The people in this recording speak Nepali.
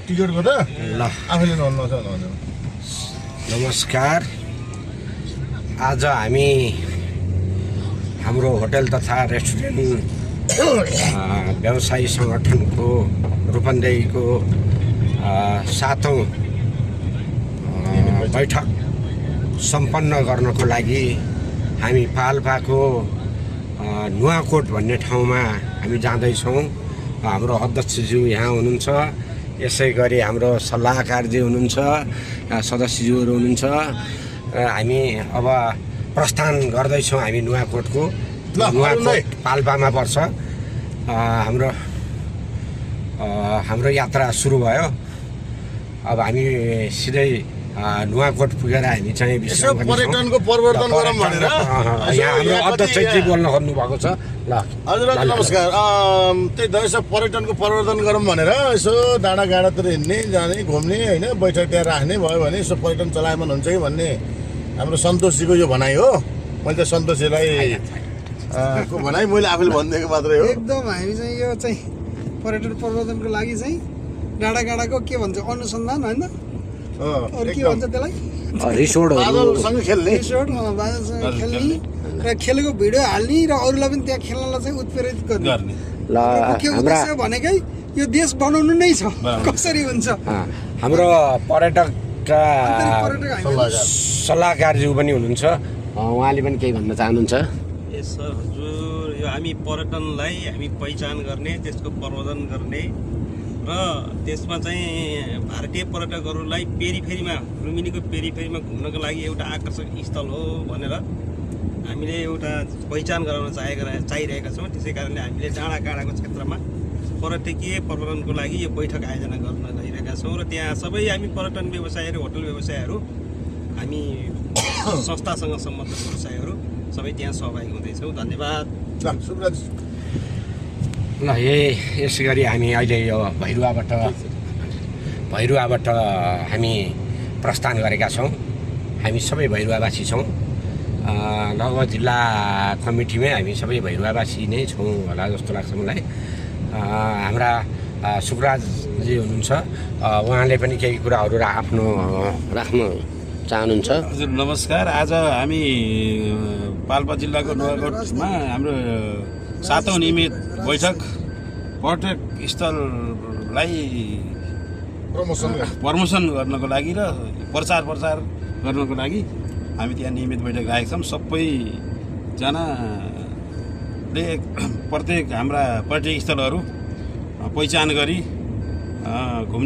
टिकटको त ल आफैले नहुन्छ भन्नु। नमस्कार। आज हामी हाम्रो होटल तथा रेस्टुरेन्ट व्यवसायी सङ्गठनको रूपन्देहीको 7औं बैठक सम्पन्न गर्नको लागि हामी पाल्पाको नुवाकोट भन्ने ठाउँमा हामी जाँदैछौँ। हाम्रो अध्यक्षज्यू यहाँ हुनुहुन्छ, यसै गरी हाम्रो सल्लाहकारजी हुनुहुन्छ, सदस्यज्यूहरू हुनुहुन्छ। हामी अब प्रस्थान गर्दैछौँ। हामी नुवाकोटको नुवाकोट पाल्पामा पर्छ। हाम्रो यात्रा सुरु भयो। अब हामी सिधै नुवाकोट पुगेर हामी चाहिँ पर्यटनको प्रवर्धन गरौँ भनेर यहाँ हाम्रो अध्यक्षजी बोल्न खोज्नु भएको छ। ल हजुर नमस्कार। त्यही त यसो पर्यटनको प्रवर्धन गरौँ भनेर यसो डाँडागाडातिर हिँड्ने जाने घुम्ने होइन, बैठक त्यहाँ राख्ने भयो भने यसो पर्यटन चलायमान हुन्छ कि भन्ने हाम्रो सन्तोषजीको यो भनाइ हो। मैले त सन्तोषजीलाई को भनाइ मैले आफैले भनिदिएको मात्रै हो। एकदम हामी चाहिँ यो चाहिँ पर्यटन प्रवर्धनको लागि चाहिँ डाँडागाडाको के भन्छ अनुसन्धान होइन, अरू के भन्छ त्यसलाई, बादलसँग खेल्ने, रिसोर्ट बादलसँग खेल्ने र खेलेको भिडियो हाल्ने र अरूलाई पनि त्यहाँ खेल्नलाई चाहिँ उत्प्रेरित गर्ने। के उद्देश्य भनेकै यो देश बनाउनु नै छ, कसरी हुन्छ। हाम्रो पर्यटक सल्लाहकारज्यू पनि हुनुहुन्छ, उहाँले पनि केही भन्न चाहनुहुन्छ। सर हजुर, यो हामी पर्यटनलाई हामी पहिचान गर्ने, त्यसको प्रवर्धन गर्ने र त्यसमा चाहिँ भारतीय पर्यटकहरूलाई पेरिफेरीमा लुम्बिनीको पेरिफेरीमा घुम्नको लागि एउटा आकर्षक स्थल हो भनेर हामीले एउटा पहिचान गराउन चाहिरहेका छौँ। त्यसै कारणले हामीले डाँडागाडाको क्षेत्रमा पर्यटकीय प्रवर्धनको लागि यो बैठक आयोजना गर्न गइरहेका छौँ र त्यहाँ सबै हामी पर्यटन व्यवसायहरू, होटल व्यवसायहरू, हामी संस्थासँग सम्बद्ध व्यवसायहरू सबै त्यहाँ सहभागी हुँदैछौँ। धन्यवाद। ल यसै गरी हामी अहिले यो भैरुवाबाट हामी प्रस्थान गरेका छौँ। हामी सबै भैरुवावासी छौँ। लगभग जिल्ला कमिटीमै हामी सबै भैरुवावासी नै छौँ होला जस्तो लाग्छ मलाई। हाम्रा सुकराजजी हुनुहुन्छ, उहाँले पनि केही कुराहरू राख्न चाहनुहुन्छ। हजुर नमस्कार। आज हामी पाल्पा जिल्लाको नुवाकोटमा हाम्रो 7औं नियमित बैठक पर्यटक स्थललाई प्रमोसन गर्नको लागि र प्रचार गर्नको लागि हामी त्यहाँ नियमित बैठक राखेका छौँ। सबैजनाले प्रत्येक हाम्रा पर्यटक स्थलहरू पहिचान गरी घुम्न